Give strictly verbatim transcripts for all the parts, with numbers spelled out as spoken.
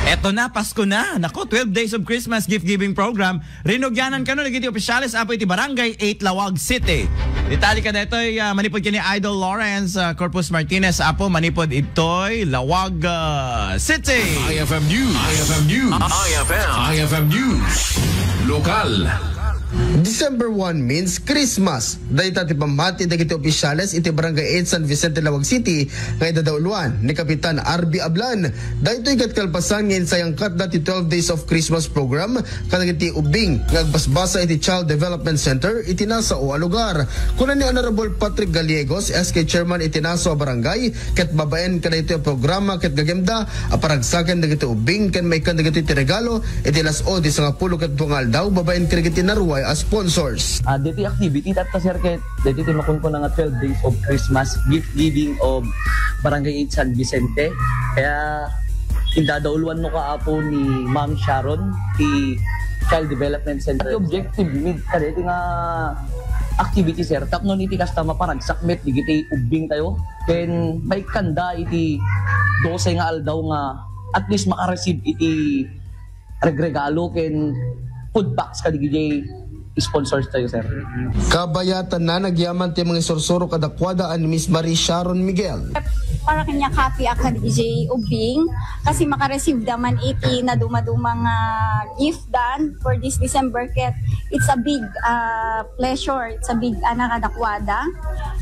Eto na, Pasko na. Nako, twelve Days of Christmas Gift Giving Program. Rinugianan kano dagiti opisyales apo iti Barangay eight Laoag City. Detalye kadaytoy, ah, manipud ken ni Idol Lawrence, ah, Corpus Martinez apo manipud idtoy Laoag, ah, City. I F M News. I F M News. I F M News. Lokal. December one means Christmas. Dayta ti pammati dagiti opisyales iti Barangay eight San Vicente, Laoag City, nga idadauluan ni Kapitan R B Ablan. Daytoy ket kalpasan nga insayangkatda ti twelve Days of Christmas program kadagiti ubbing nga agbasbasa iti Child Development Center iti nasao a lugar. Kuna ni Honorable Patrick Gallegos, S K Chairman iti nasao a barangay, ket babaen kadaytoy a programa ket gagemda a paragsaken dagiti ubbing ken maikkan dagiti ti regalo iti las-o ti sangapulo ket dua nga aldaw babaen kadagiti naruay a sponsors. Ah, diti activity tatta, sir, ket diti ti makunkuna nga twelve Days of Christmas, Gift Giving of Barangay eight San Vicente. Kaya indadauluan no kaapo ni Ma'am Sharon ti Child Development Center. Ti objective mi kadaytoy nga activity, sir, tapno iti kasta maparagsak met dagiti ubbing tayo ken maikkanda iti dose nga aldaw nga at least makareceive iti regregalo ken food packs kadagiti sponsors tayo, sir. Kabayatanna, nagyaman ti mangisursuro kadakuada a ni Miss Marie Sharon Miguel. Para kaniak, happy ak kadagiti ubbing kasi makareceive da man iti nadumaduma nga gift dan for this December ket it's a big, ah, pleasure, it's a big, ah, ana kadakuada.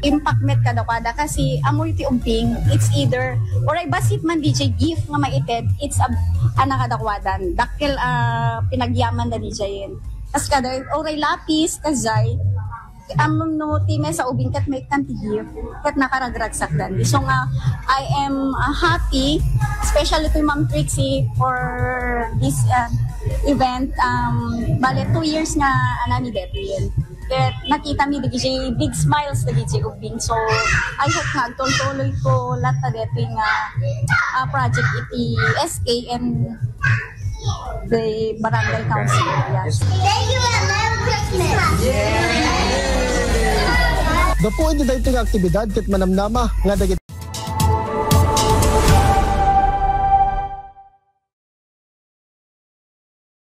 Impact met kadakuada kasi ammoyo ti ubbing, it's either, uray bassit man diay gift nga maited, it's a, ana kadakuadan. Dakkel a pinagyamanda diayen. Kas kada, uray lapis, kasjay, ammom no ti maysa ubbing ket maikkan ti gift, ket nakaragragsakdan. Isu nga, I am, ah, happy, especially to Ma'am Trixie for this, ah, event. Um, bale, two years nga anami detoyen. Ket nakitami dagiti big smiles dagiti ubbing. So, I hope nga agtultuloy ko latta detoy nga, ah, project iti S K and the Barangay Council. Yes. Thank you and Merry Christmas! Gapu iti daytoy nga aktibidad ket manamnama nga dagiti